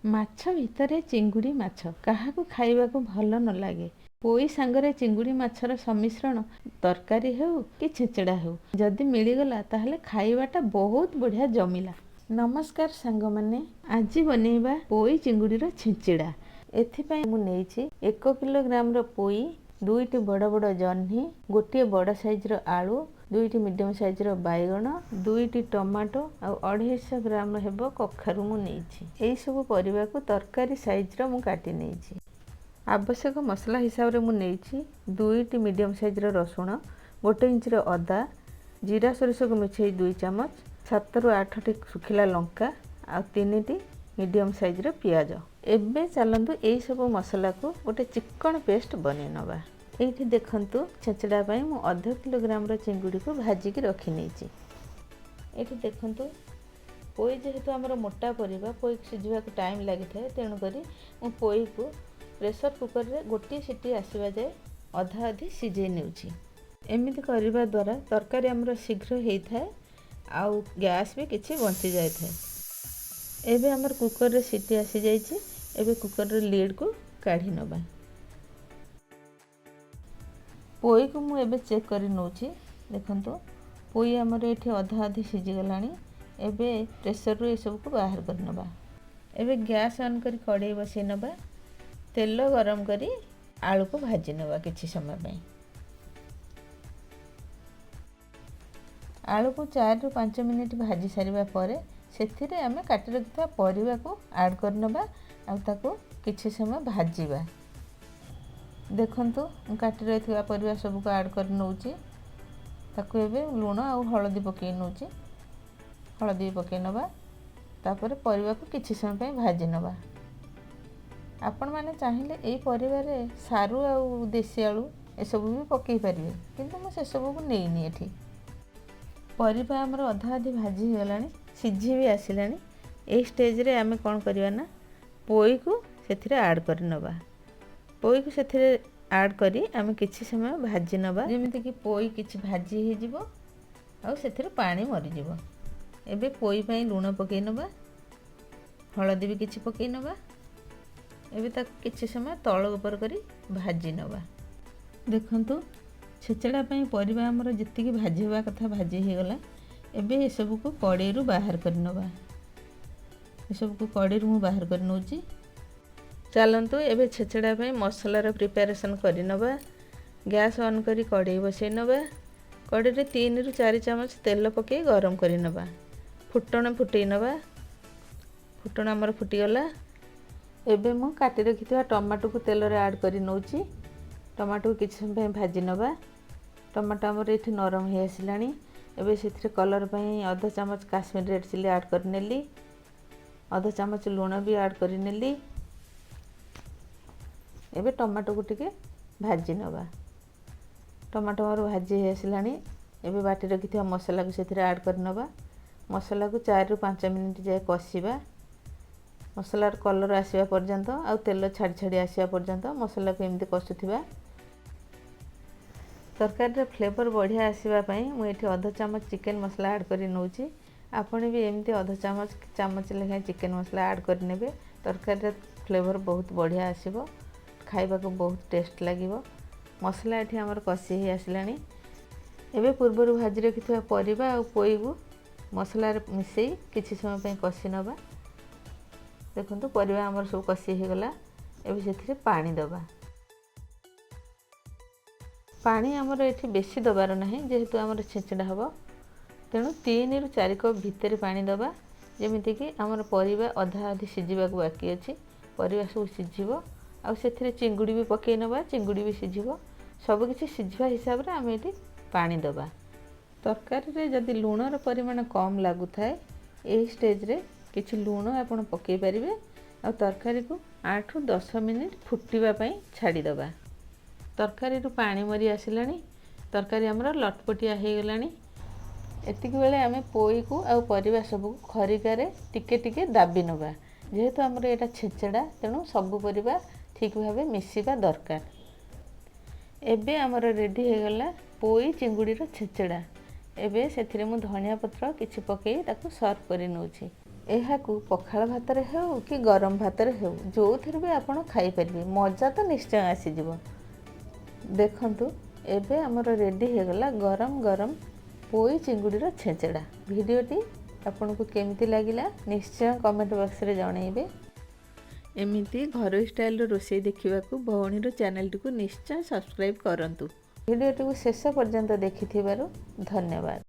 ମାଛ ଭିତରେ ଚିଙ୍ଗୁଡ଼ି ମାଛ କାହାକୁ ଖାଇବାକୁ ଭଲ ନ ଲାଗେ? ପୋଇ ସାଙ୍ଗରେ ଚିଙ୍ଗୁଡ଼ି ମାଛର ସମ୍ମିଶ୍ରଣ, ତରକାରୀ ହେଉ କି ଛେଞ୍ଚଡ଼ା ହେଉ, ଯଦି ମିଳିଗଲା ତାହେଲେ ଖାଇବାଟା ବହୁତ ବଢ଼ିଆ ଜମିଲା। ନମସ୍କାର ସାଙ୍ଗମାନେ, ଆଜି ବନେଇବା ପୋଇ ଚିଙ୍ଗୁଡ଼ିର ଛେଞ୍ଚଡ଼ା। ଏଥିପାଇଁ ମୁଁ ନେଇଛି 1 କିଲୋଗ୍ରାମର ପୋଇ, 2ଟି ବଡ଼ ବଡ଼ ଜହ୍ନି, ଗୋଟିଏ ବଡ଼ ସାଇଜ୍ର ଆଳୁ, 2ଟି ମିଡ଼ିୟମ୍ ସାଇଜ୍ର ବାଇଗଣ, 2ଟି ଟମାଟୋ ଆଉ 250 ଗ୍ରାମ ହେବ କଖାରୁ ମୁଁ ନେଇଛି। ଏଇସବୁ ପରିବାକୁ ତରକାରୀ ସାଇଜ୍ର ମୁଁ କାଟି ନେଇଛି। ଆବଶ୍ୟକ ମସଲା ହିସାବରେ ମୁଁ ନେଇଛି 2ଟି ମିଡ଼ିୟମ୍ ସାଇଜ୍ର ରସୁଣ, 1 ଇଞ୍ଚର ଅଦା, ଜିରା ସୋରିଷକୁ ମିଶାଇ 2 ଚାମଚ, 7ରୁ 8ଟି ଶୁଖିଲା ଲଙ୍କା ଆଉ 3ଟି ମିଡ଼ିୟମ୍ ସାଇଜ୍ର ପିଆଜ। ଏବେ ଚାଲନ୍ତୁ, ଏଇସବୁ ମସଲାକୁ ଗୋଟେ ଚିକ୍କଣ ପେଷ୍ଟ ବନେଇ ନେବା। ଏଇଠି ଦେଖନ୍ତୁ, ଛେଞ୍ଚଡ଼ା ପାଇଁ ମୁଁ ଅଧ କିଲୋଗ୍ରାମର ଚିଙ୍ଗୁଡ଼ିକୁ ଭାଜିକି ରଖିନେଇଛି। ଏଇଠି ଦେଖନ୍ତୁ, ପୋଇ ଯେହେତୁ ଆମର ମୋଟା ପରିବା, ପୋଇକୁ ସିଝିବାକୁ ଟାଇମ୍ ଲାଗିଥାଏ। ତେଣୁକରି ମୁଁ ପୋଇକୁ ପ୍ରେସର କୁକରରେ ଗୋଟିଏ ସିଟି ଆସିବା ଯାଏ ଅଧା ଅଧି ସିଝେଇ ନେଉଛି। ଏମିତି କରିବା ଦ୍ୱାରା ତରକାରୀ ଆମର ଶୀଘ୍ର ହେଇଥାଏ ଆଉ ଗ୍ୟାସ୍ ବି କିଛି ବଞ୍ଚି ଯାଇଥାଏ। ଏବେ ଆମର କୁକରରେ ସିଟି ଆସିଯାଇଛି। ଏବେ କୁକରର ଲିଡ଼୍କୁ କାଢ଼ି ନେବା। ପୋଇକୁ ମୁଁ ଏବେ ଚେକ୍ କରି ନେଉଛି। ଦେଖନ୍ତୁ, ପୋଇ ଆମର ଏଠି ଅଧା ଅଧି ସିଝିଗଲାଣି। ଏବେ ପ୍ରେସରରୁ ଏସବୁକୁ ବାହାର କରିନେବା। ଏବେ ଗ୍ୟାସ୍ ଅନ୍ କରି କଡ଼େଇ ବସେଇ ନେବା। ତେଲ ଗରମ କରି ଆଳୁକୁ ଭାଜି ନେବା କିଛି ସମୟ ପାଇଁ। ଆଳୁକୁ 4ରୁ 5 ମିନିଟ୍ ଭାଜି ସାରିବା ପରେ ସେଥିରେ ଆମେ କାଟି ରଖିଥିବା ପରିବାକୁ ଆଡ଼୍ କରିନେବା ଆଉ ତାକୁ କିଛି ସମୟ ଭାଜିବା। ଦେଖନ୍ତୁ, ମୁଁ କାଟି ରହିଥିବା ପରିବା ସବୁକୁ ଆଡ଼୍ କରି ନେଉଛି। ତାକୁ ଏବେ ଲୁଣ ଆଉ ହଳଦୀ ପକାଇ ନେଉଛି। ହଳଦୀ ବି ପକାଇ ନେବା। ତାପରେ ପରିବାକୁ କିଛି ସମୟ ପାଇଁ ଭାଜି ନେବା। ଆପଣମାନେ ଚାହିଁଲେ ଏଇ ପରିବାରେ ସାରୁ ଆଉ ଦେଶୀ ଆଳୁ ଏସବୁ ବି ପକାଇ ପାରିବେ, କିନ୍ତୁ ମୁଁ ସେସବୁକୁ ନେଇନି ଏଠି। ପରିବା ଆମର ଅଧା ଅଧି ଭାଜି ହେଇଗଲାଣି, ସିଝି ବି ଆସିଲାଣି। ଏଇ ଷ୍ଟେଜ୍ରେ ଆମେ କ'ଣ କରିବା ନା ପୋଇକୁ ସେଥିରେ ଆଡ଼୍ କରିନେବା। ପୋଇକୁ ସେଥିରେ ଆଡ଼୍ କରି ଆମେ କିଛି ସମୟ ଭାଜି ନେବା, ଯେମିତିକି ପୋଇ କିଛି ଭାଜି ହେଇଯିବ ଆଉ ସେଥିରୁ ପାଣି ମରିଯିବ। ଏବେ ପୋଇ ପାଇଁ ଲୁଣ ପକାଇ ନେବା, ହଳଦୀ ବି କିଛି ପକାଇ ନେବା। ଏବେ ତାକୁ କିଛି ସମୟ ତଳ ଉପର କରି ଭାଜି ନେବା। ଦେଖନ୍ତୁ, ଛେଚଡ଼ା ପାଇଁ ପରିବା ଆମର ଯେତିକି ଭାଜି ହେବା କଥା ଭାଜି ହେଇଗଲା। ଏବେ ଏସବୁକୁ କଡ଼େଇରୁ ବାହାର କରି ନେବା। ଏସବୁକୁ କଡ଼େଇରୁ ମୁଁ ବାହାର କରି ନେଉଛି। ଚାଲନ୍ତୁ, ଏବେ ଛେଚଡ଼ା ପାଇଁ ମସଲାର ପ୍ରିପାରେସନ୍ କରିନେବା। ଗ୍ୟାସ୍ ଅନ୍ କରି କଡ଼େଇ ବସେଇ ନେବା। କଡ଼େଇରେ 3ରୁ 4 ଚାମଚ ତେଲ ପକାଇ ଗରମ କରିନେବା। ଫୁଟଣ ଫୁଟେଇ ନେବା। ଫୁଟଣ ଆମର ଫୁଟିଗଲା। ଏବେ ମୁଁ କାଟି ରଖିଥିବା ଟମାଟୋକୁ ତେଲରେ ଆଡ଼୍ କରି ନେଉଛି। ଟମାଟୋକୁ କିଛି ସମୟ ପାଇଁ ଭାଜି ନେବା। ଟମାଟୋ ଆମର ଏଠି ନରମ ହେଇ ଆସିଲାଣି। ଏବେ ସେଥିରେ କଲର୍ ପାଇଁ ଅଧ ଚାମଚ କାଶ୍ମୀର ରେଡ଼୍ ଚିଲି ଆଡ଼୍ କରିନେଲି। ଅଧ ଚାମଚ ଲୁଣ ବି ଆଡ଼୍ କରିନେଲି। ଏବେ ଟମାଟୋକୁ ଟିକେ ଭାଜି ନେବା। ଟମାଟୋ ଆମର ଭାଜି ହେଇ ଆସିଲାଣି। ଏବେ ବାଟି ରଖିଥିବା ମସଲାକୁ ସେଥିରେ ଆଡ଼୍ କରିନେବା। ମସଲାକୁ 4ରୁ 5 ମିନିଟ୍ ଯାଏ କଷିବା। ମସଲାର କଲର୍ ଆସିବା ପର୍ଯ୍ୟନ୍ତ ଆଉ ତେଲ ଛାଡ଼ି ଛାଡ଼ି ଆସିବା ପର୍ଯ୍ୟନ୍ତ ମସଲାକୁ ଏମିତି କଷୁଥିବା। ତରକାରୀର ଫ୍ଲେଭର୍ ବଢ଼ିଆ ଆସିବା ପାଇଁ ମୁଁ ଏଠି ଅଧ ଚାମଚ ଚିକେନ୍ ମସଲା ଆଡ଼୍ କରି ନେଉଛି। ଆପଣ ବି ଏମିତି ଅଧ ଚାମଚ, ଚାମଚ ଲେଖାଏଁ ଚିକେନ୍ ମସଲା ଆଡ଼୍ କରିନେବେ। ତରକାରୀର ଫ୍ଲେଭର୍ ବହୁତ ବଢ଼ିଆ ଆସିବ, ଖାଇବାକୁ ବହୁତ ଟେଷ୍ଟ ଲାଗିବ। ମସଲା ଏଠି ଆମର କଷି ହେଇ ଆସିଲାଣି। ଏବେ ପୂର୍ବରୁ ଭାଜି ରଖିଥିବା ପରିବା ଆଉ ପୋଇକୁ ମସଲାରେ ମିଶାଇ କିଛି ସମୟ ପାଇଁ କଷି ନେବା। ଦେଖନ୍ତୁ, ପରିବା ଆମର ସବୁ କଷି ହେଇଗଲା। ଏବେ ସେଥିରେ ପାଣି ଦେବା। ପାଣି ଆମର ଏଠି ବେଶୀ ଦେବାର ନାହିଁ, ଯେହେତୁ ଆମର ଛେଞ୍ଚଡ଼ା ହେବ। ତେଣୁ 3ରୁ 4 କପ୍ ଭିତରେ ପାଣି ଦେବା। ଯେମିତିକି ଆମର ପରିବା ଅଧା ଅଧି ସିଝିବାକୁ ବାକି ଅଛି, ପରିବା ସବୁ ସିଝିବ ଆଉ ସେଥିରେ ଚିଙ୍ଗୁଡ଼ି ବି ପକାଇ ନେବା, ଚିଙ୍ଗୁଡ଼ି ବି ସିଝିବ। ସବୁକିଛି ସିଝିବା ହିସାବରେ ଆମେ ଏଠି ପାଣି ଦେବା। ତରକାରୀରେ ଯଦି ଲୁଣର ପରିମାଣ କମ୍ ଲାଗୁଥାଏ, ଏହି ଷ୍ଟେଜ୍ରେ କିଛି ଲୁଣ ଆପଣ ପକାଇ ପାରିବେ ଆଉ ତରକାରୀକୁ 8ରୁ 10 ମିନିଟ୍ ଫୁଟିବା ପାଇଁ ଛାଡ଼ିଦେବା। ତରକାରୀରୁ ପାଣି ମରି ଆସିଲାଣି। ତରକାରୀ ଆମର ଲଟପଟିଆ ହେଇଗଲାଣି। ଏତିକି ବେଳେ ଆମେ ପୋଇକୁ ଆଉ ପରିବା ସବୁକୁ ଖରିକାରେ ଟିକେ ଟିକେ ଦାବି ନେବା। ଯେହେତୁ ଆମର ଏଇଟା ଛେଞ୍ଚଡ଼ା, ତେଣୁ ସବୁ ପରିବା ଠିକ୍ ଭାବେ ମିଶିବା ଦରକାର। ଏବେ ଆମର ରେଡ଼ି ହେଇଗଲା ପୋଇ ଚିଙ୍ଗୁଡ଼ିର ଛେଞ୍ଚଡ଼ା। ଏବେ ସେଥିରେ ମୁଁ ଧନିଆ ପତ୍ର କିଛି ପକାଇ ତାକୁ ସର୍ଭ କରି ନେଉଛି। ଏହାକୁ ପଖାଳ ଭାତରେ ହେଉ କି ଗରମ ଭାତରେ ହେଉ, ଯେଉଁଥିରେ ବି ଆପଣ ଖାଇପାରିବେ, ମଜା ତ ନିଶ୍ଚୟ ଆସିଯିବ। ଦେଖନ୍ତୁ, ଏବେ ଆମର ରେଡ଼ି ହେଇଗଲା ଗରମ ଗରମ ପୋଇ ଚିଙ୍ଗୁଡ଼ିର ଛେଞ୍ଚଡ଼ା। ଭିଡ଼ିଓଟି ଆପଣଙ୍କୁ କେମିତି ଲାଗିଲା, ନିଶ୍ଚୟ କମେଣ୍ଟ ବକ୍ସରେ ଜଣାଇବେ। ଏମିତି ଘରୋଇ ଷ୍ଟାଇଲର ରୋଷେଇ ଦେଖିବାକୁ ଭଉଣୀର ଚ୍ୟାନେଲଟିକୁ ନିଶ୍ଚୟ ସବସ୍କ୍ରାଇବ୍ କରନ୍ତୁ। ଭିଡ଼ିଓଟିକୁ ଶେଷ ପର୍ଯ୍ୟନ୍ତ ଦେଖିଥିବାରୁ ଧନ୍ୟବାଦ।